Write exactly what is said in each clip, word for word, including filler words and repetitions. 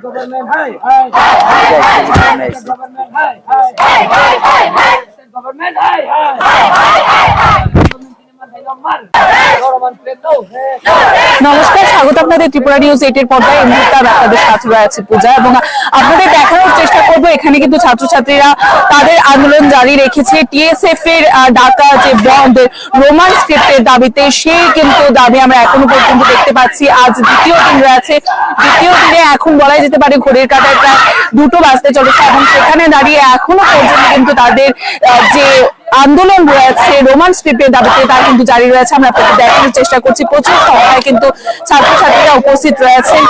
Government hai hai. Government hai hai. Government hai hai. নমস্কার, স্বাগত আপনাদের ত্রিপুরা নিউজ এইট এর পর্দায়। এই মুহূর্তে আমি আপনাদের সাথে রয়েছে পূজা এবং আপনাদের দেখানোর চেষ্টা করব এখানে কিন্তু ছাত্রছাত্রীরা তাদের আন্দোলন জারি রেখেছে। টিএসএফ এর আহ, ডাকা যে বন্ধ, রোমান স্ক্রিপ্টের দাবিতে, সেই কিন্তু দাবি আমরা এখনো পর্যন্ত দেখতে পাচ্ছি। আজ দ্বিতীয় দিন রয়েছে, দ্বিতীয় দিনে এখন বলাই যেতে পারে ঘড়ির কাঁটায় প্রায় দুটো বাজতে চলেছে এবং সেখানে দাঁড়িয়ে এখনো পর্যন্ত কিন্তু তাদের আহ, যে আন্দোলন রয়েছে রোমান স্ক্রিপ্টের দাবিতে, তা কিন্তু জারি রয়েছে। আমরা আপনাদের দেখানোর চেষ্টা করছি, প্রচুর সংখ্যায় কিন্তু ছাত্রছাত্রীরা উপস্থিত রয়েছেন,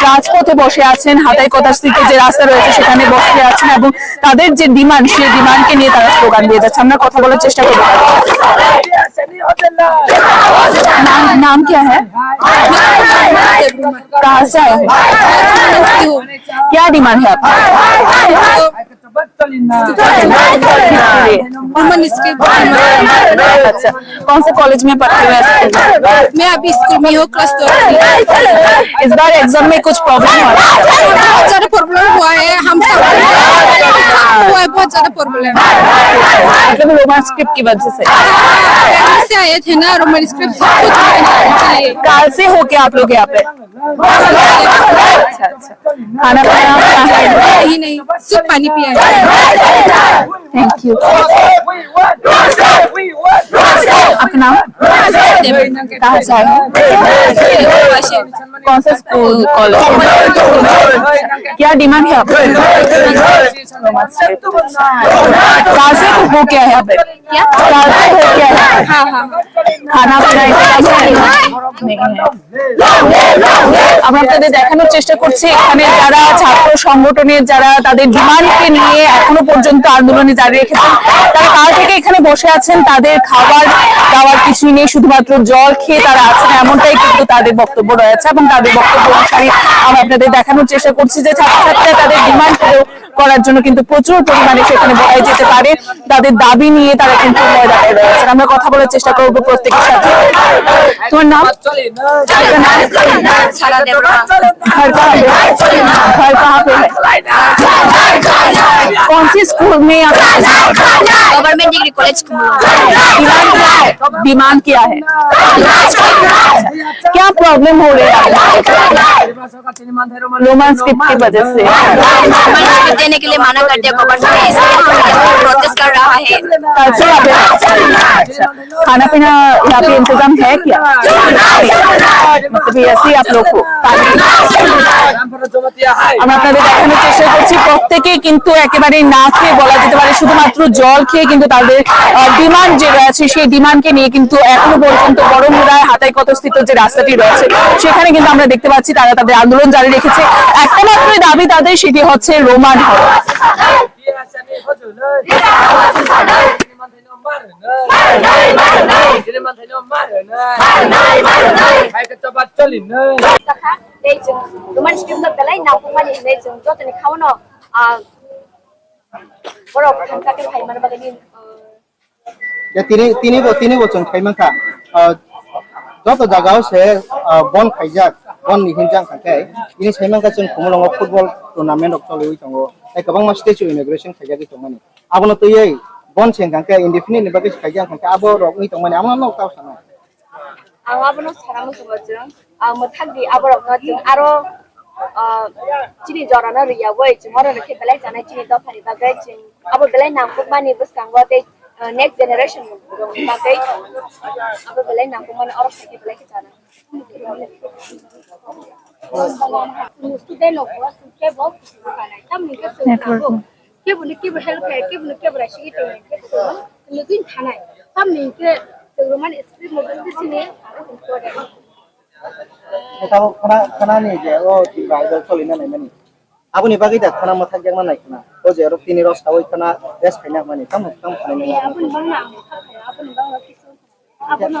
রাজপথে বসে আছেন, হাতাইকতাস্থিত যে রাস্তা রয়েছে সেখানে বসে আছেন এবং তাদের যে ডিমান্ড, সেই ডিমান্ডকে নিয়ে তারা স্লোগান দিয়ে যাচ্ছে। আমরা কথা বলার চেষ্টা করবো। नाम, नाम क्या है? कहाँ से आए हो? क्या डिमांड है आपका? Roman script. अच्छा, कौन से कॉलेज में पढ़ते हो? मैं अभी स्कूल में हूँ, क्लास ट्वेल्व में। इस बार एग्जाम में कुछ प्रॉब्लम हुआ है? बहुत ज़्यादा प्रॉब्लम हुआ है, हम सब हुआ है, बहुत ज़्यादा प्रॉब्लम। मतलब रोमन स्क्रिप्ट की वजह से? पहले से आए थे ना, रोमन स्क्रिप्ट सब कुछ है ना, इसलिए। कल से हो क्या आप लोग यहाँ पे? अच्छा, अच्छा। खाना पीना? नहीं, नहीं, सिर्फ पानी पिया है। Thank you. आपका नाम? कहाँ से आए हो? कौन सा स्कूल, कॉलेज? क्या डिमांड है आपका? कहाँ से हो क्या है यहाँ पे? क्या? कहाँ से हो क्या है? हाँ, हाँ। खाना पीना इंतजाम है? नहीं है। আমরা আপনাদের দেখানোর চেষ্টা করছি এখানে যারা ছাত্র সংগঠনের, যারা তাদের ডিমান্ডকে নিয়ে এখনো পর্যন্ত আন্দোলনে জারি রেখেছেন, তারা কাল থেকে এখানে বসে আছেন। তাদের খাবার দাবার কিছুই নেই, শুধুমাত্র জল খেয়ে তারা আছেন, এমনটাই কিন্তু তাদের বক্তব্য রয়েছে। এবং তাদের বক্তব্য অনুসারে আমরা আপনাদের দেখানোর চেষ্টা করছি যে ছাত্রছাত্রীরা তাদের ডিমান্ড করার জন্য কিন্তু প্রচুর পরিমাণে সেখানে বলা যেতে পারে তাদের দাবি নিয়ে তারা কিন্তু ময়দানে রয়েছেন। আমরা কথা বলার চেষ্টা করব প্রত্যেকের সাথে। তোমার নাম? घर कहाँ पे? घर कहाँ पे है? कौन सी स्कूल में आप? गवर्नमेंट डिग्री कॉलेज कुमलो। डिमांड क्या है? डिमांड क्या है? क्या प्रॉब्लम हो रही है? रोमन स्क्रिप्ट की वजह से। रोमन स्क्रिप्ट देने के लिए मना कर दिया गवर्नमेंट ने, इसलिए हम प्रोटेस्ट कर रहा है। अच्छा, यहाँ पे खाना पीना यहाँ पे इंतजाम है क्या? मतलब ऐसे ही आप लोग को? আমরা আপনাদের দেখানোর চেষ্টা করছি, প্রত্যেকেই কিন্তু একেবারে না খেয়ে বলা যেতে পারে, শুধুমাত্র জল খেয়ে কিন্তু তাদের আহ, ডিমান্ড যে রয়েছে, সেই ডিমান্ডকে নিয়ে কিন্তু এখনো পর্যন্ত বড়মুড়ায় হাতাইকতাস্থিত যে রাস্তাটি রয়েছে, সেখানে কিন্তু আমরা দেখতে পাচ্ছি তারা তাদের আন্দোলন জারি রেখেছে। একটা মাত্রই দাবি তাদের, সেটি হচ্ছে রোমান হরফ। Tei chwng roman script no belai nangkukmani hinwi chwng jotoni kha-o no, ah, borok thangsa khe phai manna bagwi ni, ah, Ya, tini, tini bo, tini bo chwng khai mankha. Ah, joto jaga o se, ah, bon khaijak, bon ni hinjak kha khe, tini sai mankha chwng Khumulwngo football tournament rok choliwi tongo. Tei kwbangma stage o inauguration khaijagwi tongmani. Abono twiwi bon se wngkha khe indefinite ni bagwi se khaijak kha khe abo rok wngwi tongmani, abono nok tao sana. Ang abono sana muchungo chwng, ah, mwthangdi aborokno chwng aro, ah, chini jorano rwiyagwi chwng oro rwkhe belai chanai chini dophani bagwi chwng abo belai nangkukmani bwskango tei, Next generation rokni bagwi abo belai nangkukmani, oro phaikhe belai khe chana. Student rok bo kebo kanai, tamni khe chwng abo kebo ni kebo help khe, kebo ni kebo raisingwi tongwi khe chwng nugwi thanai. Tamni khe chwng romani script mo bwswk chini aro important. Tamo khana, khana ni je o Tipra Idol choli na naimani. Aboni bagwi da khana mwthak yakna nai khna. O je oro tini rok sawi khna rest khaina mani. Tamo, tamo khanai nai. Aboni bangma ang kha kha, aboni bangma kisu. Abono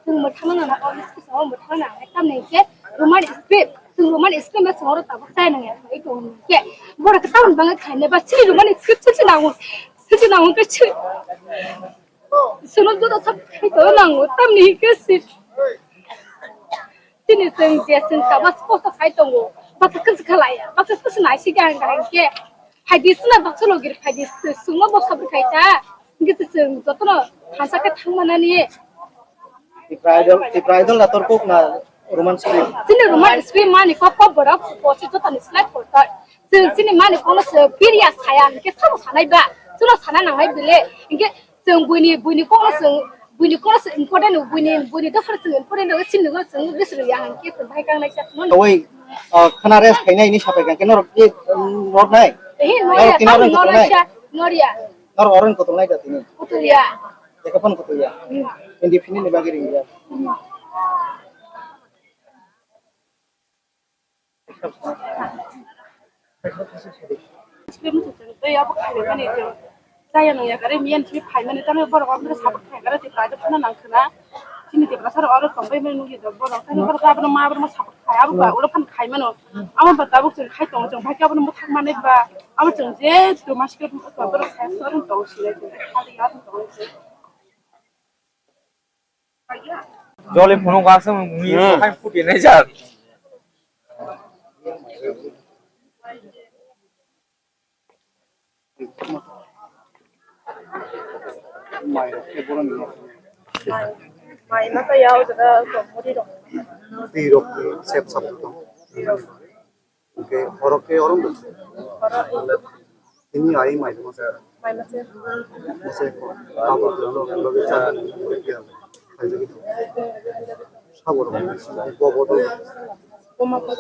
chwng mwthangma nang, o kisu o mwthangma nang. Ekta nai khe Roman script, chwng Roman script ma chwng oro tabuk chai nang ya. Ito khe borok tamoni bagwi khainai ba chini Roman script chini nango. Chini nango khe chini. Sono joto sak khai to nango, tamni hingke si. Tini chwng je chwng kaba sposto khai tongo. Baksa kwchwk khalai, baksa kwchwk nai si gang gang ke. Phaidi sina baksa logir phaidi sungma boksa bwkhai ta. Hingke chwng jotono thansa khe thangmanani. Tipra Idol, Tipra Idol na tor kok na Roman script. Chini Roman script mani kok kok borok posi joto ni slide portal. Chwng chini mani kono se piriya saya hingke sabo sanai ba. Chuno sana nangnai bile. Hingke Chwng buini, buini kokno chwng, buini kokno chwng important, buini, buini dophano chwng important rwgwi chini no chwng bwswk ya hwn khe chwng bahai kangnai chakmani. Tawai, ah, khana rest khainai ni sapai kang khe norok ni, um, norok nai? Ehe, norok norya, tini tamni oroni kotor nai? Norya, norya. Norok oroni kotor nai da tini? Kotor ya. Eka phano kotor ya? Hmm. Indefinite ni bagwi ring ya? Hmm. Tei abo khaimani chwng chaya nung ya gari miyan simi phaimani tamni borok abo khe sabuk khai gari Tipra Idol phano nang khna. Chini Tiprasa rok oro tongbai mani nukya borok, tei borok abono ma borok sabuk khai abo ba ulo phano khaimano. Amo ba tabuk chwng khai tongo chwng bhai khe abono mwthak manwi ba amo chwng je tu maske borok sai oro tong sinai chwng khali aro tong. Jole phunuk aswk mui hai phuti nai jak. Mai masa ya o jaga muri rok. Tirok sep sap. Oke, oro ke oro nung. Oro ini ai mai masa. Mai masa. Masa ko. Abo lo lo ke cha. Ai jagi. Sabo ro. Bo bo do. Boma ko.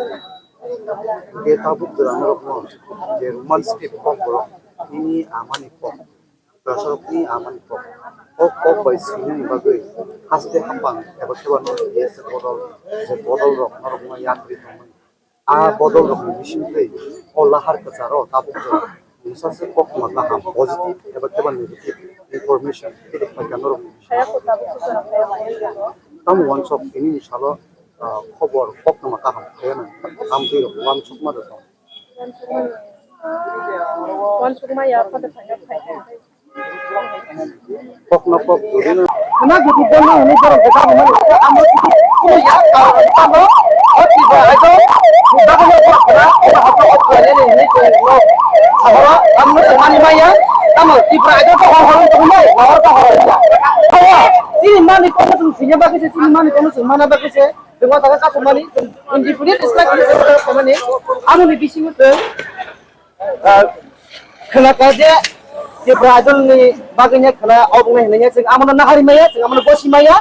Ke tabuk jora norok no. Je Roman script kok borok. Ini amani kok. Borok ni amani kok. Kok kok bai sini bagwi. Haste hapang. Eba keba no. Yes, bodol. Je bodol rok. Norok no yakri tongmani. A bodol rokni bisingtwi o lahar kwcharo tabuk jora mungsa se koktwma kaham, positive eba keba negative information philip phaikha norokni bisingo. Tamo uansuk tinini salo, ah, khobor koktwma kaham phaiya nang, amtwi rok uansukma rwkha. Uansukma ya, phano phaikha, phaikha. Kokno kok jodi no. Hwnba gidi bono hwnwi borok bwkha hwnmani amo sini ya tamo o Tripura Idol bagwi no borok khna o hapro o khlainani hwnwi chwng no sahoro tamno swngmani maya tamo Tripura Idol khe hor hor wng tongmani hor khe hor wng ya. Hawa chini mani kokno chwng sini bagwi se chini mani kokno chwng mana bagwi se chwng o jaga kasumani chwng indefinite strike hwnwi chwng khamani amoni bisingo chwng Ah, khwna kha je Tripura Idol ni bagwi ne khwna obo wngnai hwnwi chwng amono nahari maya, chwng amono gosi maya.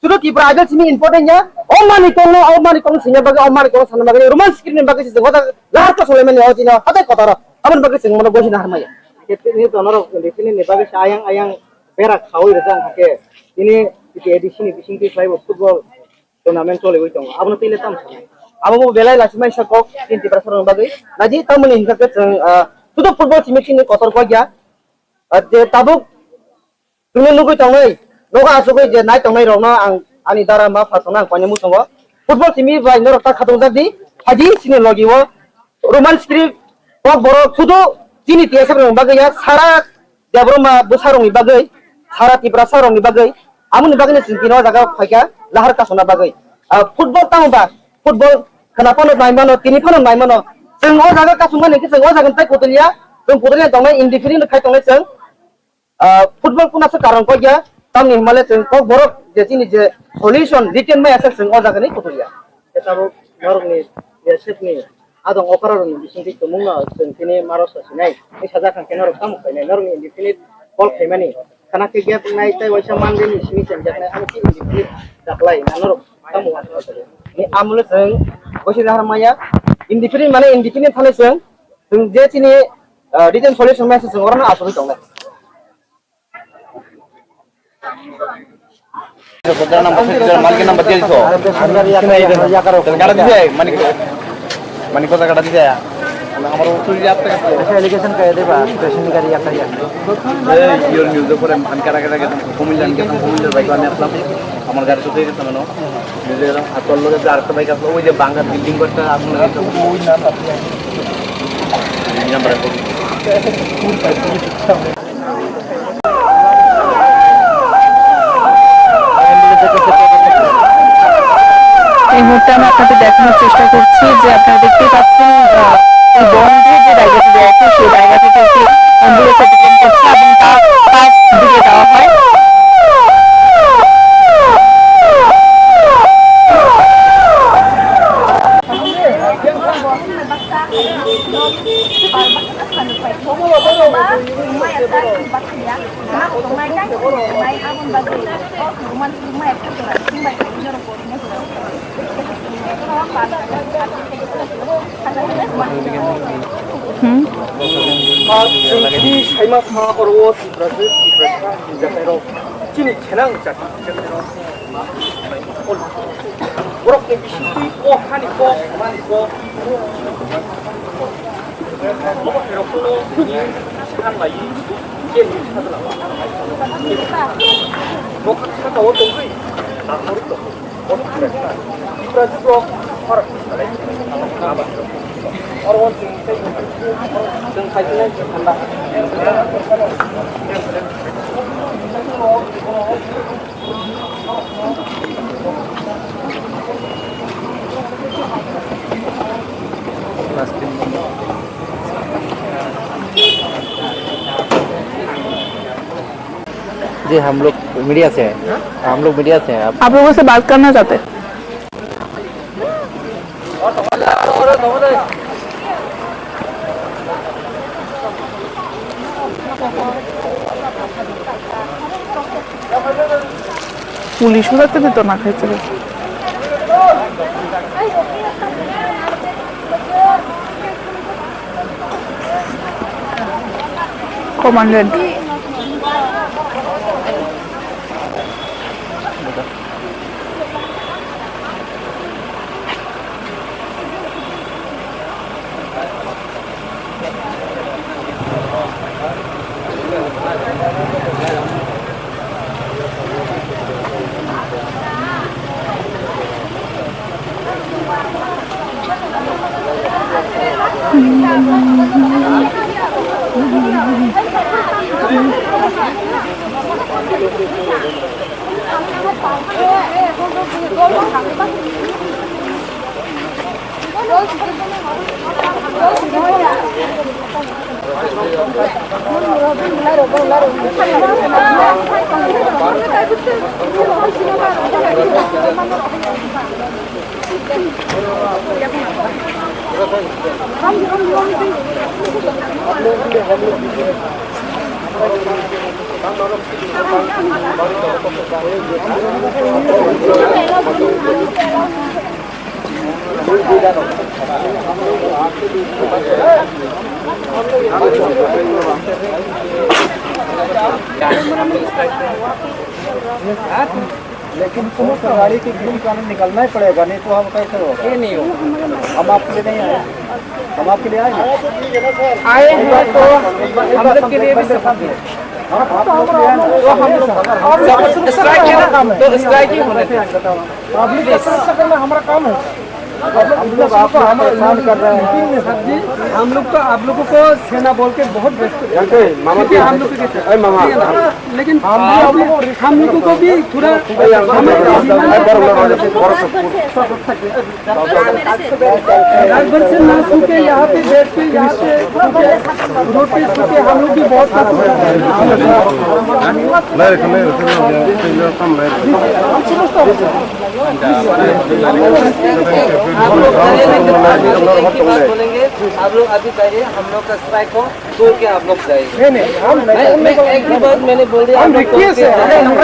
Sudu Tripura Idol simi important ya. O mani kong no, o mani kong sini bagwi, o mani kong sana bagwi, Roman script ni bagwi chwng hoda lahar ko sole mani o jino, hoda kotoro. Aboni bagwi chwng mono gosi nahar maya. Khetini tono rok, khetini ni bagwi ayang ayang berak khawi rwjak hake. Ini T T A D C ni bising twi khlai bo football tournament choliwi tongo. Abono twi le tamo sanai? Abo bo belai lachimaisa kok chini Tiprasa rokni bagwi. Naidi tamoni hinkha khe chwng, ah, sudu football simi chini kotor kok ya. Ah, je tabuk chwngno nugwi tongnai, nogo achugwi je nai tongnai rokno ang ani dara ma pha tongnai ang koinwi muchungo. Football simi bai norok ta khatung jak di, phaidi chini logi o Roman script kok borok sudu chini T S F rokni bagwi ya sara Debbarma bwsarokni bagwi, sara Tiprasarokni bagwi, amoni bagwino chwng tini o jaga phaikha lahar kasuna bagwi. Ah, football tamo ba, football khwna phano nai mano, tini phano nai mano. Chwng o jaga kasungmani hwnkhe chwng o jaga tai kutuliya, chwng kutuliya tongnai, independent khai tongnai chwng. Ah, football kuna se karon kok ya, tamni hwnmale chwng kok borok je chini je solution written bai aswk chwng o jaga ni kutuliya. Khe tabuk norokni T S F ni adong okra rokni bisingtwi tumungno chwng tini maro sasinai, tei sajak kha khe norok tamo khainai, norokni indefinite call khaimani. Khana khe gap wngnai tei waisa mandeni simi chenjaknai, ano khe independent daklai, nanorok tamo wansukha. Ni amle chwng waisa jahar maya, independent mane independent thani chwng, chwng je chini, ah, written solution maya se chwng orono achugwi tongnai. Number, number, number, number, number, number, Mani kotha kata diya. Amar utu ya ta. Aisa allegation kaya deba, patient ni gari yakar ya. Ei, your news pore man kara kara kata kumil jan kata kumil jan bike ane apna. Amar gari sutu kata mano. News kata atol lo kata arta bike apna. Oi je bangka building kata apna kata. Oi na apna. Ini yang berapa? এই মুহূর্তে আমরা আপনাদের দেখানোর চেষ্টা করছি যে আপনারা দেখতেই পাচ্ছেন, আহ, এই বন্ধের যে জায়গাটি রয়েছে, সেই জায়গা থেকে একটি অ্যাম্বুলেন্স অতিক্রম করছে এবং তার পাশ দিয়ে দেওয়া হয়। Hmm? Chini saima sa oro o Tiprasa, Tiprasa hinjakarok, chini khenang jati hinjakarok. Borok ni bisingtwi o hani kok, mani kok. Obo hai rok no san lai, je ni sa la. Bo kha saka o tongwi, na mori tong. Obo hai rok na. Ipra jibro, oro salai. Oro o tong sai. Tong sai nai thanda. जी, हम लोग मीडिया से हैं। हम लोग मीडिया से हैं। आप आप लोगों से बात करना चाहते हैं। পুলিশ ওরা তো দিত না খাইতে। কমান্ডেন্ট। लेकिन पुलिस गाड़ी की किसी कारण निकलना ही पड़ेगा, नहीं तो हम कैसे होगा? ये नहीं होगा। हम आपके लिए नहीं आए, हम आपके लिए आए ना। आए हैं तो हम लोग के लिए भी सब है। हम आप लोग के लिए आए ना। तो हम लोग, जब स्ट्राइक है ना, तो स्ट्राइक ही होने दो। पब्लिक का सुरक्षा करना हमारा काम है। हम लोग आपको परेशान कर रहे हैं। सर जी, हम लोग तो आप लोगों को सेना बोल के बहुत रेस्पेक्ट करते हैं। मामा क्योंकि हम लोग के, ए मामा, ठीक है ना? लेकिन हम भी आप लोग, हम लोगों को भी थोड़ा हमारे रात भर से ना सो के यहाँ पे बैठ के, यहाँ पे रोड पे सो के हम लोग भी बहुत थक चुके हैं। आप लोग अभी जाइए, हम लोग का स्ट्राइक हो। बोल के आप लोग जाइए। नहीं, नहीं, हम मैं, मैं एक भी बात मैंने बोल दिया, आप लोग को, हम लोग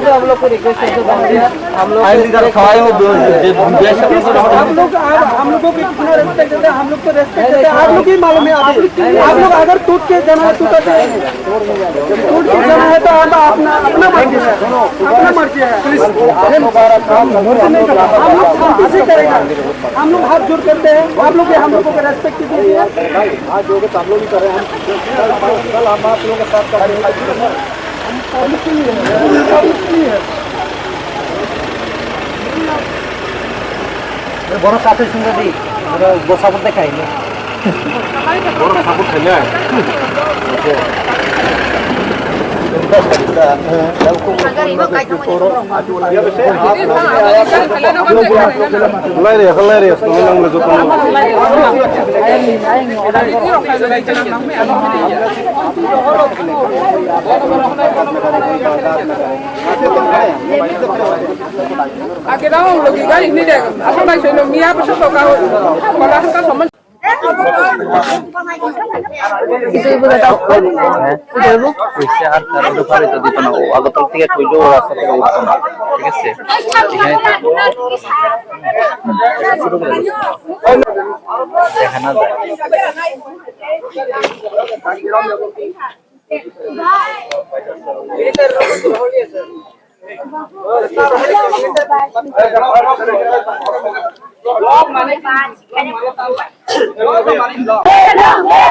को, आप लोग को रिक्वेस्ट करके बोल दिया, हम लोग आइए, इधर खवाए हो, दो, दो, दो, दो, हम लोग, आप, हम लोगों को कितना रिस्पेक्ट देते हैं, हम लोग को रिस्पेक्ट देते हैं। आप लोग ही मालूम है अभी, आप लोग अगर टूट के जाना है, टूटा जाए। टूट के जाना है तो आप अपना, अपना मर्जी है, अपना मर्जी है। हम लोग, हम ऐसे करेंगे, हम लोग हाथ जोड़ करते हैं, आप लोग भी हम लोगों को रिस्पेक्ट दीजिए। भाई, हाथ जोड़ के तो हम लोग भी कर रहे हैं। हम कल, कल हम आप लोगों के साथ कर रहे हैं। हम पब्लिक के लिए हैं, हम पब्लिक के लिए हैं। ये बड़ा साथी सुन रही, बड़ा गोसा पर देखा है। Borok sabuk khainai. Lai re, lai re, lai re. Ake dang logi gari ni de. Asal nai soino miya bwswk to ka. Kola hwnkha soman. Itu ibu kata aku. Itu ibu. Wis, ar karo do pare to dito na. O, Agartala theke Koilakhani rasta theke utto na. Thik ache? Ekhane thak. Ekhane thak.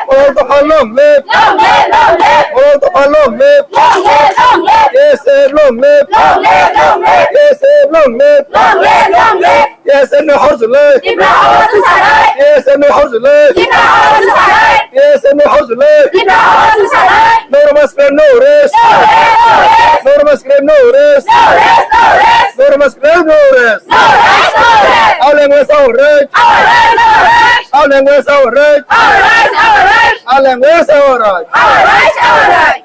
Borok dopha long live! Borok dopha long live! K S F long live! K S F long live! K S F ni hor jwlwi! K S F ni hor jwlwi! K S F ni hor jwlwi! Norma Square no rest! Norma Square no rest! Norma Square no rest! Aw lengwes aw rest! Aw lengwes aw rest! Aw lengwes aw rest!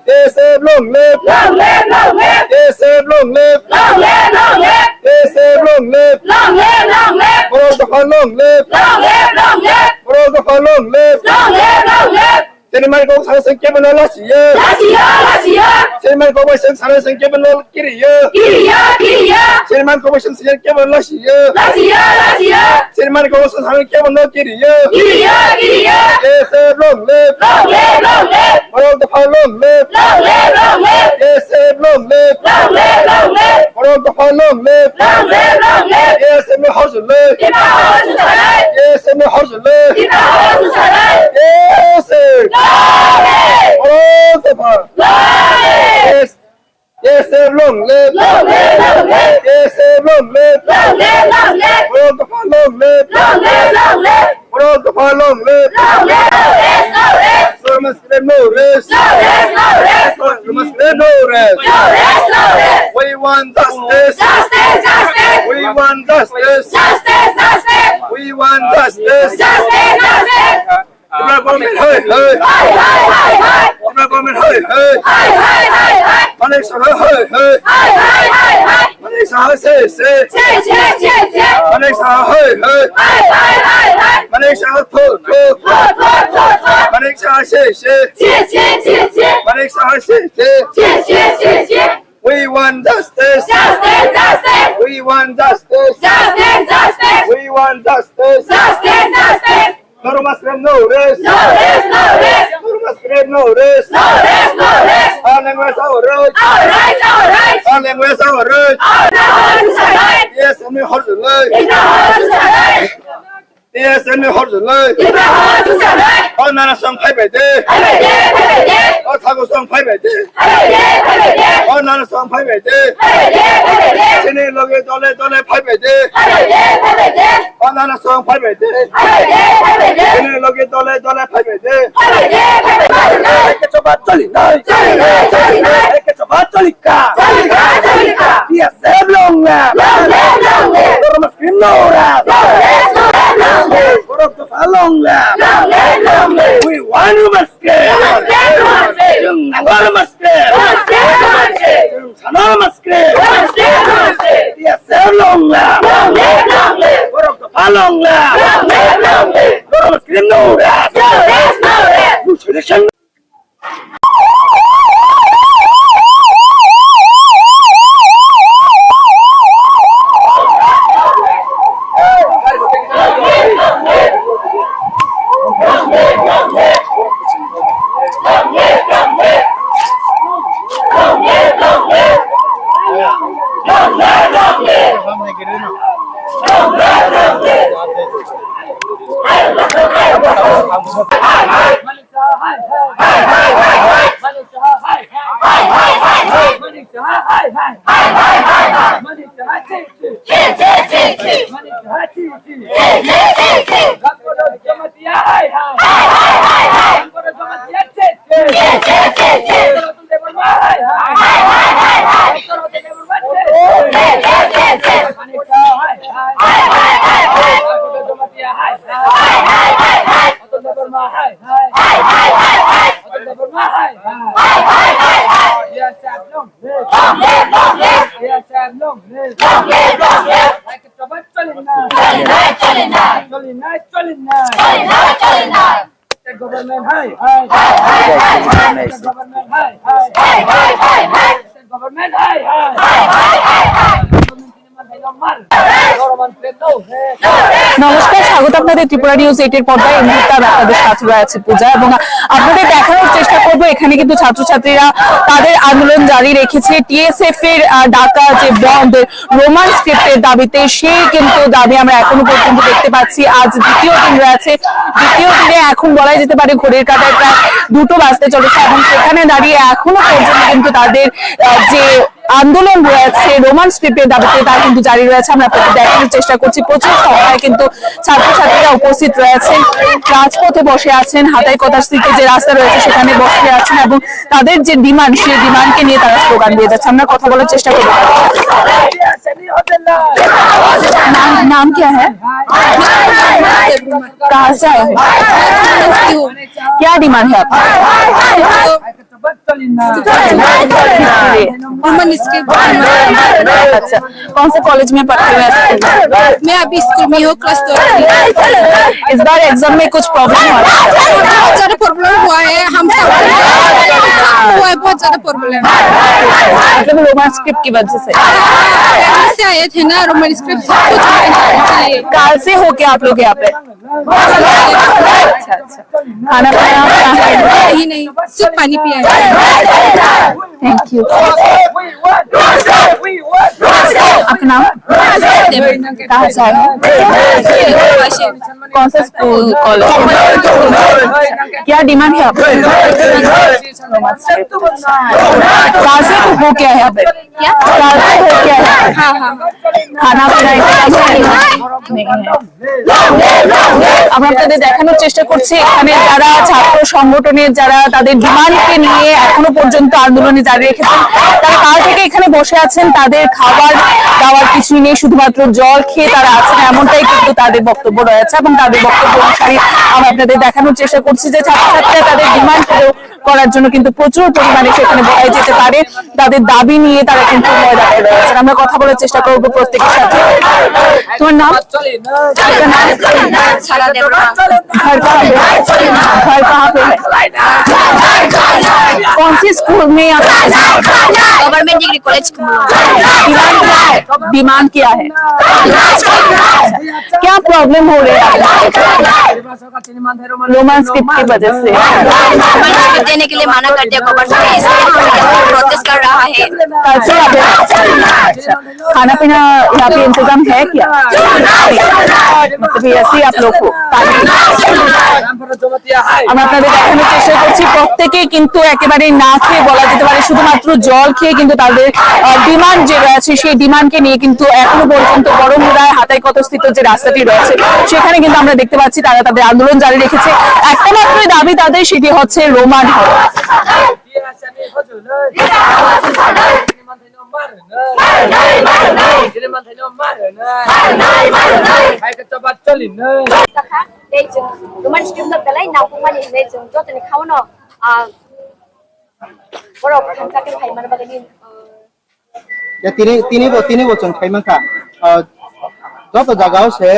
K S F long live! Long live, long live! K S F long live! Long live, long live! K S F long live! Long live, long live! Borok dopha long live! Long live, long live! Borok dopha long live! Long live, long live! Seniman kok sana sengke bano lasiya. Lasiya, lasiya. Seniman kok bai seng sana sengke bano kiriya. Kiriya, kiriya. Seniman kok bai seng sengke bano lasiya. Lasiya, lasiya. Seniman kok bai seng sana sengke bano kiriya. Kiriya, kiriya. K S F long live. Long live, long live. Borok dopha long live. Long live, long live. K S F long live. Long live, long live. Borok dopha long live. Long live, long live. K S F ni hor jwlwi. Tiprasa hor jwlwi. K S F ni hor jwlwi. Tiprasa hor jwlwi. K S F. Long live. Borok dopha. Long live. Yes, K S F long live. Long live, long live. K S F long live. Long live, long live. Borok dopha long live. Long live, long live. Borok dopha long live. Long live, long live, long live. Norma Square no rest. No rest, no rest. Norma Square no rest. No rest, no rest. We want justice. Justice, justice. We want justice. Justice, justice. We want justice. Justice, justice. Tripura government, hey, hey. Hey, hey, hey, hey. Tripura government, hey, hey. Hey, hey, hey, hey. Manik Saha, hey, hey. Hey, hey, hey, hey. Manik Saha, say, say. Say, say, say, say. Manik Saha, hey, hey. Hey, hey, hey, hey. Manik Saha, thot, thot. Thot, thot, thot, thot. Manik Saha, say, say. Say, say, say, say. Manik Saha, say, say. Say, say, say, say. We want justice. Justice, justice. We want justice. Justice, justice. We want justice. Justice, justice. Norma Square no rest. No rest, no rest. Norma Square no rest. No rest, no rest. Our language, our right. Our right, our right. Our language, our right. Our right, our right. Yes, K S F ni hor jwlwi. Yes, our right. T S F ni hor jwlwi. T S F ni hor jwlwi. O nana song phai bai de. Phai bai de, phai bai de. O thago song phai bai de. Phai bai de, phai bai de. O nana song phai bai de. Phai bai de, phai bai de. Chini loge dole dole phai bai de. Phai bai de, phai bai de. O nana song phai bai de. Phai bai de, phai bai de. Chini loge dole dole phai bai de. Phai bai de, phai bai de. Eke choba choli nai. Choli nai, choli nai. Eke choba choli ka. Choli ka, choli ka. T S F long live. Long live, long live. Norma Square no rest. No rest, no rest, no rest. Borok dopha long live. Long live, long live. We want Norma Square. Norma Square, Norma Square. Chwng nango Norma Square. Norma Square, Norma Square. Chwng sano Norma Square. Norma Square, Norma Square. T S F long live. Long live, long live. Borok dopha long live. Long live, long live. Norma Square no rest. No rest, no rest. No solution. Government hai hai. Government hai hai. Government hai hai. নমস্কার, স্বাগত আপনাদের Tripura news eight এর পর্দায়। এই মুহূর্তে আমি আপনাদের সাথে রয়েছে পূজা এবং আপনাদের দেখানোর চেষ্টা করব এখানে কিন্তু ছাত্রছাত্রীরা তাদের আন্দোলন জারি রেখেছে। টিএসএফ এর আহ, ডাকা যে বন্ধ, রোমান স্ক্রিপ্টের দাবিতে, সেই কিন্তু দাবি আমরা এখনো পর্যন্ত দেখতে পাচ্ছি। আজ দ্বিতীয় দিন রয়েছে, দ্বিতীয় দিনে এখন বলাই যেতে পারে ঘড়ির কাঁটায় প্রায় দুটো বাজতে চলেছে এবং সেখানে দাঁড়িয়ে এখনো পর্যন্ত কিন্তু তাদের আহ, যে আন্দোলন রয়েছে রোমান স্ক্রিপ্টের দাবিতে, তা কিন্তু জারি রয়েছে। আমরা আপনাদের দেখানোর চেষ্টা করছি, প্রচুর সংখ্যায় কিন্তু ছাত্রছাত্রীরা উপস্থিত রয়েছেন, রাজপথে বসে আছেন, হাতাই কথাস্থিত যে রাস্তা রয়েছে সেখানে বসে আছেন এবং তাদের যে ডিমান্ড, সেই ডিমান্ডকে নিয়ে তারা স্লোগান দিয়ে যাচ্ছে। আমরা কথা বলার চেষ্টা করব। नाम, नाम क्या है? कहाँ से आए हो? क्या डिमांड है आपका? Roman script. अच्छा, कौन से कॉलेज में पढ़ते हुए? मैं अभी स्कूल में हूँ, क्लास ट्वेल्व में। इस बार एग्जाम में कुछ प्रॉब्लम हुआ है? बहुत ज्यादा प्रॉब्लम हुआ है, हम सब हुआ है, बहुत ज्यादा प्रॉब्लम। मतलब रोमन स्क्रिप्ट की वजह से? पहले से आए थे ना, रोमन स्क्रिप्ट सब कुछ है ना, इसलिए। काल से हो क्या आप लोग यहाँ पे? अच्छा, अच्छा। खाना पीना आपका? नहीं, नहीं, सिर्फ पानी पिया है। Thank you. आपका नाम? कहाँ से आए हो? कौन सा स्कूल, कॉलेज? क्या डिमांड है आपका? कहाँ से हो क्या है यहाँ पे? क्या? कहाँ से हो क्या है? हाँ, हाँ। खाना पीना इंतजाम है? नहीं है। আমরা আপনাদের দেখানোর চেষ্টা করছি এখানে যারা ছাত্র সংগঠনের, যারা তাদের ডিমান্ডকে নিয়ে এখনো পর্যন্ত আন্দোলনে জারি রেখেছেন, তারা কাল থেকে এখানে বসে আছেন। তাদের খাবার দাবার কিছুই নেই, শুধুমাত্র জল খেয়ে তারা আছেন, এমনটাই কিন্তু তাদের বক্তব্য রয়েছে। এবং তাদের বক্তব্য অনুসারে আমরা আপনাদের দেখানোর চেষ্টা করছি যে ছাত্রছাত্রীরা তাদের ডিমান্ড করার জন্য কিন্তু প্রচুর পরিমাণে সেখানে বলা যেতে পারে তাদের দাবি নিয়ে তারা কিন্তু ময়দানে রয়েছেন। আমরা কথা বলার চেষ্টা করব প্রত্যেকের সাথে। তোমার নাম? সারা দেবরা। घर कहाँ पे? घर कहाँ पे है? कौन सी स्कूल में आप? गवर्नमेंट डिग्री कॉलेज कुमलो। डिमांड क्या है? डिमांड क्या है? क्या प्रॉब्लम हो रही है? रोमन स्क्रिप्ट की वजह से। रोमन स्क्रिप्ट देने के लिए मना कर दिया गवर्नमेंट ने, इसलिए हम प्रोटेस्ट कर रहा है। अच्छा, खाना पीना यहाँ पे इंतजाम है क्या? मतलब ऐसे ही आप लोग को? আমরা আপনাদের দেখানোর চেষ্টা করছি, প্রত্যেকেই কিন্তু একেবারে না খেয়ে বলা যেতে পারে, শুধুমাত্র জল খেয়ে কিন্তু তাদের আহ, ডিমান্ড যে রয়েছে, সেই ডিমান্ডকে নিয়ে কিন্তু এখনো পর্যন্ত বড়মুড়ায় হাতাই কতস্থিত যে রাস্তাটি রয়েছে, সেখানে কিন্তু আমরা দেখতে পাচ্ছি তারা তাদের আন্দোলন জারি রেখেছে। একটা মাত্রই দাবি তাদের, সেটি হচ্ছে রোমান হরফ। Sakha, tei chwng Roman script no belai nangkukmani hinwi chwng jotoni kha-o no, ah, borok thansa khe phai manna bagwi ni, ah, Ya, tini, tini bo, tini bo chwng khai mankha. Ah, joto jaga o se,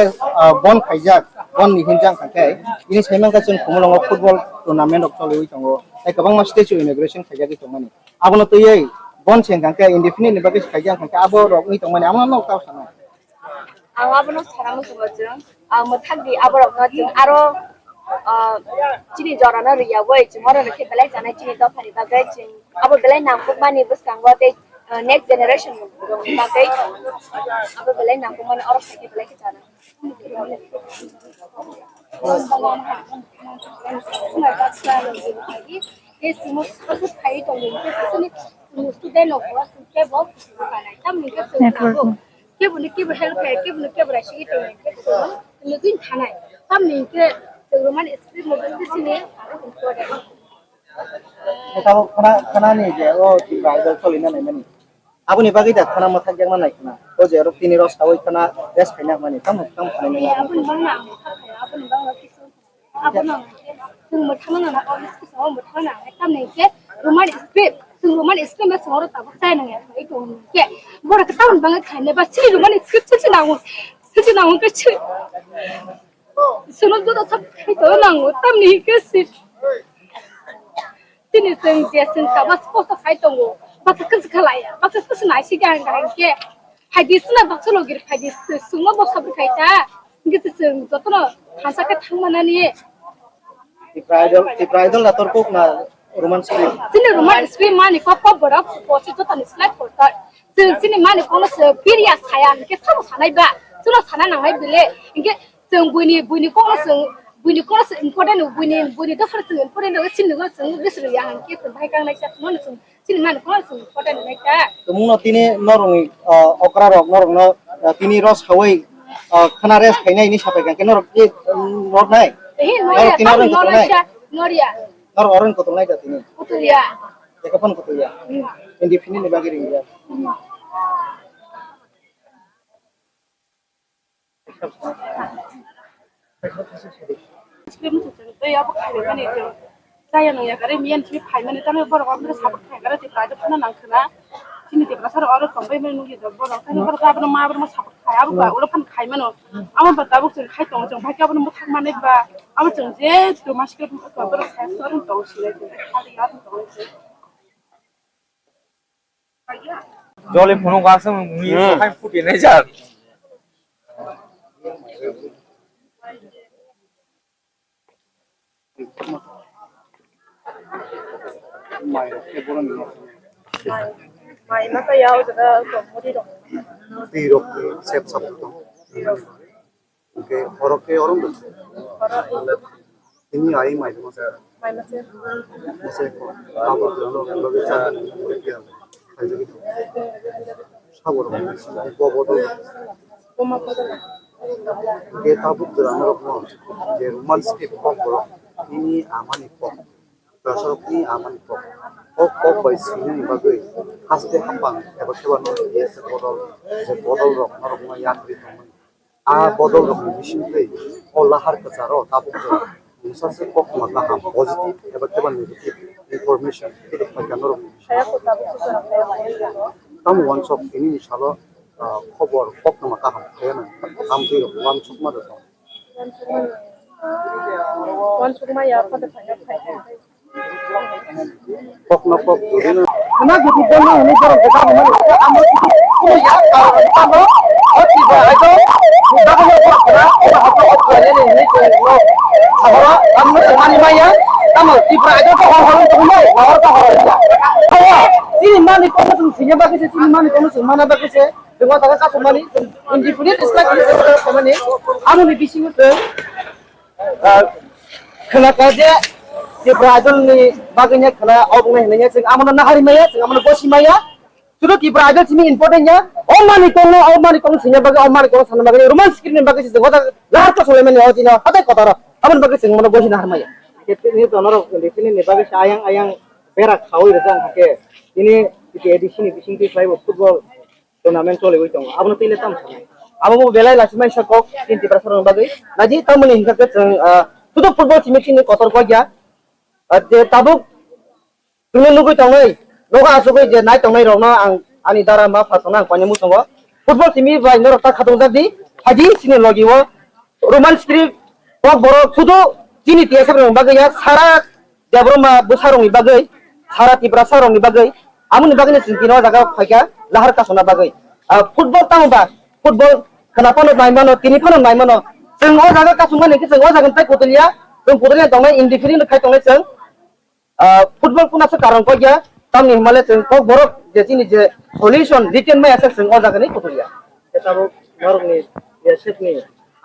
ah, bon khaijak, bon ni hinjak hwnkhe, tini sai mankha chwng Khumulwngo football tournament rok choliwi tongo. Tei kwbangma stage o inauguration khaijagwi tongmani. Abono twiwi bon se hwnkha khe indefinite ni bagwi se khaijak hwnkha khe abo rok wngwi tongmani, amo nok tao sanai. Ang abono sana muchungo chwng, ang mwthakdi aborokno chwng aro, ah, chini jorano rwyaui chwng oro rwkhe belai chanai chini dophani bagwi chwng abo belai nangkukmani bwskango tei, Next generation rok bagwi abo belai nangkukmani, oro phaikhe belai khe chana. Tei chwngno support khaiwi tongwi hwnkhe chwngno student rok bo chwng kebo kuchukgo kanai. Tamoni hwnkhe chwng tabuk keboni kebo help khe, keboni kebo raisingwi tongwi hwnkhe chwng nugwi thanai. Tamoni hwnkhe chwng romani script no bwswk chini abo important. Tabuk khana, khanani je o Tipra Idol cholina naimani. Aboni bagwi da khana mwthakjakna nai khna. O je oro tini rw sawi khna rest khaina hwnmani. Tamo, tamo khanai nai. Aboni bagwi ang mwthak khaio, aboni bagwi kisu. Abono chwng mwthangna nang, o kisu o mwthangna nang. Tamni khe romani script, chwng romani script ma chwng oro tabuk chai nang ya. Ito ke borok tamoni bagwi khainai ba chini romani script chini nango. Chini nango ke chini. Chwngno joto sak khai tongo nango, tamni hwnkhe si-, chini chwng je chwng kaba sposto khai tongo, baksa kwchwkha laiya, baksa kwchwkha naisika hwnkha hwnkhe, phaidi chwngno baksa logir phaidi chwngno boksa bwkhai ta, hwnkhe se chwng jotono thansa khe thang manani. Tipra Idol, Tipra Idol na tor kok na Roman script? Chini Roman script mani kok kok borok post jotoni slide portal. Chwng chini mani kokno se piriya saya hwnkhe sabo sanai ba. Chwngno sana nangnai bile. Hwnkhe chwng buini, buini kokno chwng, buini kokno chwng important, buini, buini dophano chwng important rwgwi chini kokno chwng bwswk rwya hwnkhe chwng bahai kangnai sa chwngno chwng chini mani kokno chwng important wngnai ta. Tumungno tini norokni, ah, okra rok norokno, ah, tini rw sawi, ah, khna rest khainai hinwi sapai kha hwnkhe norok tei, um, nornai? Ehe, norok norya, tini tamo oroni kotor norya nai? Sa, norya. Norok oroni kotor nai da tini? Kotor ya. Eko phano kotor ya. Hmm. Independent ni bagwi ring ya. Hmm. Tei abo khaimani chwng chaya nung ya gari miyan chini phaimani tamo borok abo support khai gari tei private phano nang khna chini tei bwsarok aro tongbai mani nukya borok tamo borok abono ma borok ma support khai abo ba ulo phano khaimano abo ba tabuk chwng khai tongo chwng bhai khe abono bwthak manwi ba abo chwng je tomaskhe borok sai tongo sinai tongo. Joli phunuk aswk mui Hmm. Hai futi nai jak. Mai masa ya o jaga ko muri rok. Twi rok sep sap tong. Hwnkhe oro khe oro wngkha. Oro. Tini ai mai rwma se. Mai mase. Mase ko. Abo loge loge cha. Khaijagwi tong. Sabo rok. Bo bo do. Boma bodol. Hwnkhe tabuk jora norok no je Roman script kok borok. Tini amani kok. Prasarokni amani kok. Kok kok bai sinani bagwi haste hapang eba khe ba no je bodol, je bodol rok norok no yakri tongmani. A bodol rokni bising twi o lahar kwcharo tabuk jora mungsa se koktwma kaham positive eba khe ba negative information phai kha norokni bising. Tamo uansuk tini ni salo, ah, khobor koktwma kaham phai ya nang. Tamo twi rok uansukma rwkha. Uansukma ya, phate phai ya, phai ya. Kokno kok jodi no. Khna jodi bono hwnwi borok kwtal hwnmani, amo sidi kuya, amo, o Tipra Idol, buddha bono borok khna, amo hotto hotto ani ni hwnwi chwng no. Sahoro, amo chwng mani maya, amo Tipra Idol to hor hor wngtongmani, hor to hor wngya. Hawa, chini mani kokno chwng sini bagwi se, chini mani kokno chwng mana bagwi se, chwng o jaga kasumani, chwng independent strike ni jaga khamani, amo ni bisingo chwng Ah, khwlakha je Tipra Idol ni bagwi ne khwla, obo wngkha hinwi chwng amo no nahari maya, chwng amo no gosi maya. Sudu Tipra Idol simi important ya. O mani tongno, o mani tong sini bagwi, o mani tong sana bagwi, Roman script ni bagwi chwng o lahar to solai mani o jino hatai kotaro. Aboni bagwi chwng mono gosi nahar maya. Khe tini to norok tini ni bagwi se ayang ayang bera khawi rwjak hake. Tini A D C ni bising twi khlai bo football tournament choliwi tongo. Abono twi le tamo sanai. Abo bo belai lachimai sa kok chini Tiprasa rokni bagwi. Naidi tamoni hinkha khe chwng, ah, sudu football simi chini kotor kok ya. Ah, je tabuk chwngno nugwi tongnai, nogo achugwi je nai tongnai rokno ang ani dara ma pha tongna ang koinwi muchungo. Football simi bai norok ta khatung jak di. Haidi chini logi o Roman script kok borok sudu chini T S F rokni bagwi ya sara Debbarma bwsarokni bagwi, sara Tiprasarokni bagwi, amoni bagwino chwng tini o jaga phaikha lahar kasona bagwi. Ah, football tamo ba, football khwna phano nai mano, tini phano nai mano. Chwng o jaga kasumani hwnkhe chwng o jaga tei kotoliya, chwng kotoliya tongnai, independent khai tongnai chwng. Ah, football kuna se karon kok ya, tamni hwnmale chwng kok borok je chini je solution written maya se chwng o jaga ni kuthuk ya. Khe tabuk norokni B S F ni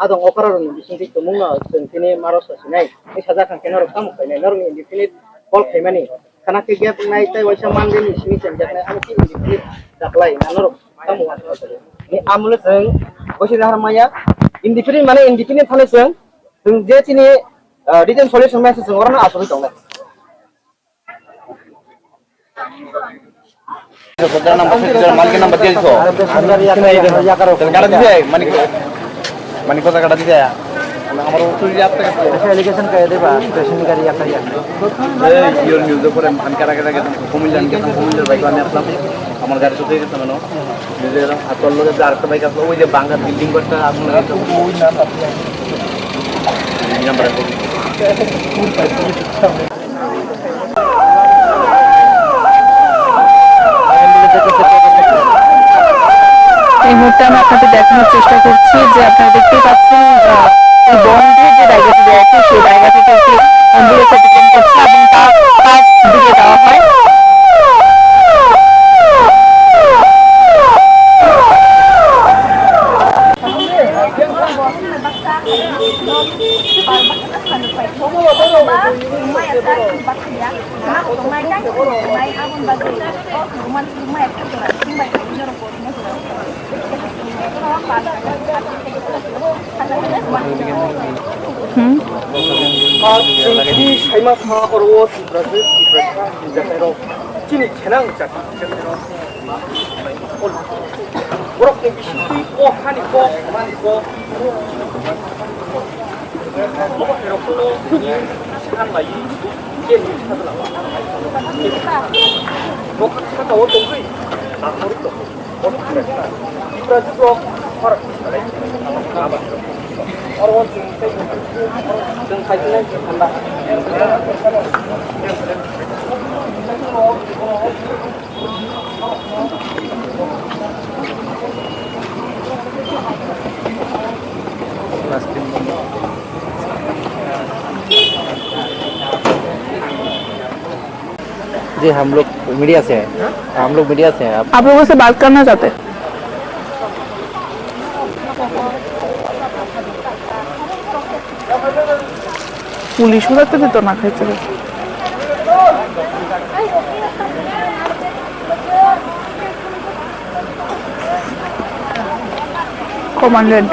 adong okra rokni bisingtwi tumungno chwng tini maro sasinai. Ni sajak kha khe norok tamo khainai, norokni indefinite call khaimani. Khana khe gap wngnai tei waisa mandeni simi chengjaknai, amo khe indefinite chaklai na norok tamo uansukha. Ni amolo chwng waisa jahar maya, indefinite mane indefinite thani chwng, chwng je chini, ah, written solution maya se chwng orono achugwi tongnai. মালিকের নাম্বার দিয়ে দিছো। কাটা দিছে, মানিক, মানিক কথা কাটা দিছে। আমার উত্তর দিয়ে আসতে গেছে। ऐसा एलिगेशन कर देबा, স্টেশন গাড়ি একটা ইয়া। এই ইওর নিউজের পরে আমি কাটা কাটা গেছে, কুমিল্লা নিয়ে গেছে, কুমিল্লার বাইক আমি আসলাম। আমার গাড়ি তো হয়ে গেছে মানে। নিজের হাতর লগে যে আরেকটা বাইক আসলো, ওই যে বাংলা বিল্ডিং ঘরটা আগুন লাগে। ওই নাম আপনি। এই নাম্বারে। এই মুহূর্তে আমি আপনাদের দেখানোর চেষ্টা করছি যে আপনারা দেখতেই পাচ্ছেন, আহ, এই বন্ধের যে জায়গাটি রয়েছে, সেই জায়গা থেকে একটি অ্যাম্বুলেন্স অতিক্রম করছে এবং তার পাশ দিয়ে যাওয়া হয়। Hmm? Saima sa oro o Tiprasa, Tiprasa, Tiprasa, chini khenang jati. Borok ni bisingtwi o hani kok, hani kok. Obo hai rok no tini san lai je ni sa dala. Bo saka o tongwi, na khorok tong. Bo Tiprasa rok, Tiprasa rok, Oro o chwng tei chwng khai tongwi thanda. जी, हम लोग मीडिया से हैं। हम लोग मीडिया से हैं। आप आप लोगों से बात करना चाहते हैं। পুলিশ উড়াতে দিত না খাইতে। কমান্ডেন্ট।